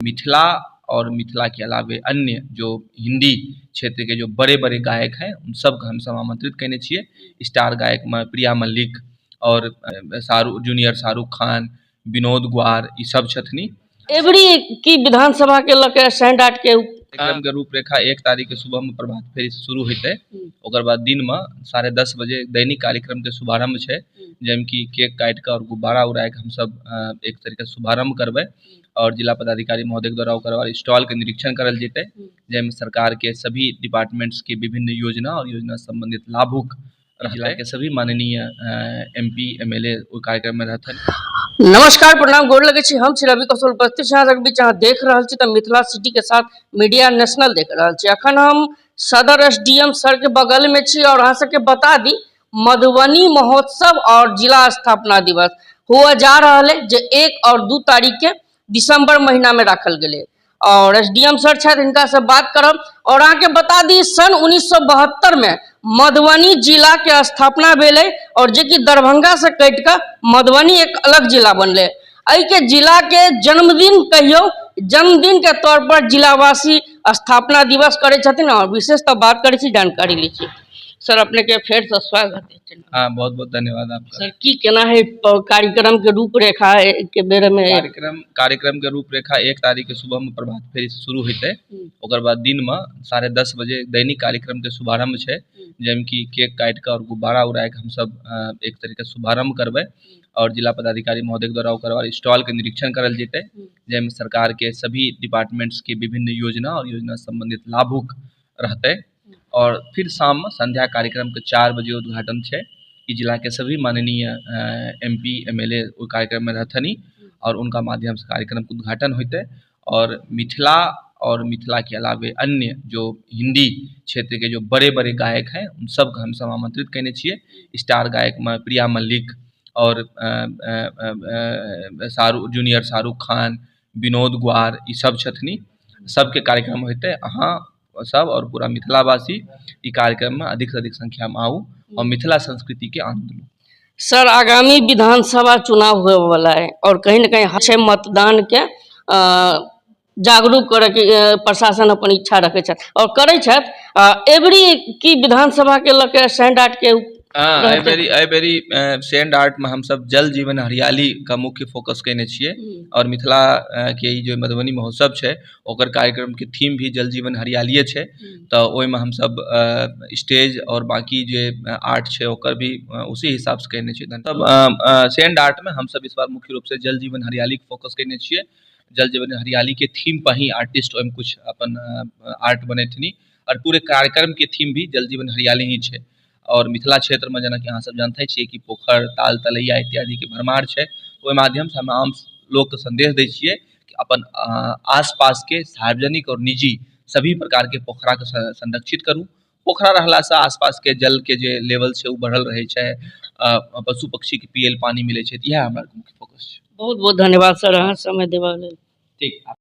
मिथिला और मिथिला के अलावे अन्य जो हिंदी क्षेत्र के जो बड़े बड़े गायक हैं, उन सबके हमसब आमंत्रित कयने छियै। स्टार गायकमे प्रिया मल्लिक और शाहरुख जूनियर, शाहरुख खान, विनोद ग्वार, ई सब छथिन। एबरी की विधानसभा के लऽ के सैंड आर्ट के कार्यक्रम के रूपरेखा 1 तारीख के सुबह में प्रभात फेरी से शुरू हेतै। ओकर बाद दिन में 10:30 बजे दैनिक कार्यक्रम के शुभारंभ छै, जाहिमे कि केक काटि कऽ और गुब्बारा उड़ाए के हमसब एक तरीके शुभारंभ करबै और जिला पदाधिकारी महोदय द्वारा ओकर बाद स्टॉल के निरीक्षण करल जेतै, जाहिमे सरकार के सभी डिपार्टमेंट्स के विभिन्न योजना और योजना संबंधित लाभुक जिला के सभी माननीय एमपी, एमएलए ओहि कार्यक्रम में रहतन। नमस्कार, प्रणाम, गोर लगै छी। हम छी रवि कौशल, उपस्थित छी अहाँ सबके बीच। अहाँ देख रहल छी तऽ मिथिला सिटी के साथ मीडिया नेशनल देख रहल छी। अखन हम सदर एसडीएम सर के बगल में छी और अहाँ सबके बता दी, मधुबनी महोत्सव और जिला स्थापना दिवस हुआ जा रहल है, जे 1 और 2 तारीख के दिसंबर महीना में राखल गेलै और एसडीएम सर छथि, हिनका से बात करब। और अहाँके बता दी, सन 1972 में मधुबनी जिला के स्थापना भेलै और जे कि दरभंगा से कटि कऽ मधुबनी एक अलग जिला बनलै। एहिके जिला के जन्मदिन कहियौ, जन्मदिन के तौर पर जिलावासी स्थापना दिवस करै छथिन और विशेष तऽ बात करै छी, जानकारी लै छी। सर, अपने के फेर से स्वागत है। हाँ, बहुत बहुत धन्यवाद आपका। सर, की केना है कार्यक्रम के रूपरेखा के बारे में? कार्यक्रम के रूपरेखा 1 तारीख के सुबह में प्रभात फेरी से शुरू हेतै। ओकर बाद दिन में 10:30 बजे दैनिक कार्यक्रम के शुभारंभ छै, जाहिमे कि केक काटि कऽ और गुब्बारा उड़ाए के हमसब एक तरीके शुभारंभ करबै और जिला पदाधिकारी महोदय द्वारा ओकर बाद स्टॉल के निरीक्षण करल जेतै, जाहिमे सरकार के सभी डिपार्टमेंट्स के विभिन्न योजना और योजना संबंधित लाभुक रहतै। और फिर शाम में संध्या कार्यक्रम के 4 बजे उद्घाटन छै। ई जिला के सभी माननीय एमपी, एमएलए ओहि कार्यक्रम में रहतनी और उनका माध्यम से कार्यक्रम के उद्घाटन होतै। और मिथिला और मिथिला के अलावे अन्य जो हिंदी क्षेत्र के जो बड़े बड़े गायक हैं, उन सबके हमसब आमंत्रित कयने छियै। स्टार गायक में प्रिया मल्लिक और शाहरुख जूनियर, शाहरुख खान, विनोद ग्वार, ई सब छथिन। सबके कार्यक्रम होतै। अहाँ सब और पूरा मिथिलावासी ई कार्यक्रम में अधिक से अधिक संख्या में आउ और मिथिला संस्कृति के आनंद लू। सर, आगामी विधानसभा चुनाव होए वाला है और कहीं न कहीं छै मतदान के जागरूक करे के प्रशासन अपन इच्छा रखे छथि और करे छथि। एबरी की विधानसभा के लऽ के सैंड आर्ट के हाँ, एहि बेरी सैंड आर्ट में हमसब जल जीवन हरियाली का मुख्य फोकस कयने छियै और मिथिला के ई जे मधुबनी महोत्सव छै, ओकर कार्यक्रम के थीम भी जल जीवन हरियालिए छै। तऽ ओहिमे हमसब स्टेज और बाकी जे आर्ट छै, ओकर भी उसी हिसाब से कयने छियै। तब सैंड आर्ट में हमसब इस बार मुख्य रूप से जल जीवन हरियाली के फोकस कयने छियै। जल जीवन हरियाली के थीम पर ही आर्टिस्ट ओहिमे कुछ अपन आर्ट बनेथिन और पूरे कार्यक्रम के थीम भी जल जीवन हरियाली ही छै। और मिथिला क्षेत्रमे जेनाकि अहाँ सब जानते छियै कि पोखरि, ताल, तलैया इत्यादिके भरमार छै। ओहि माध्यमसँ हम आम लोकके संदेश दै छियै कि अपन आस पासके सार्वजनिक और निजी सभी प्रकारके पोखराके संरक्षित करू। पोखरा रहलासँ आसपासके जलके जे लेवल छै, ओ बढ़ल रहै छै, पशु पक्षीके पियै लए पानि मिलै छै। तऽ इएह हमरा मुख्य फोकस छै। बहुत बहुत धन्यवाद सर, अहाँ समय देबा लेल। ठीक।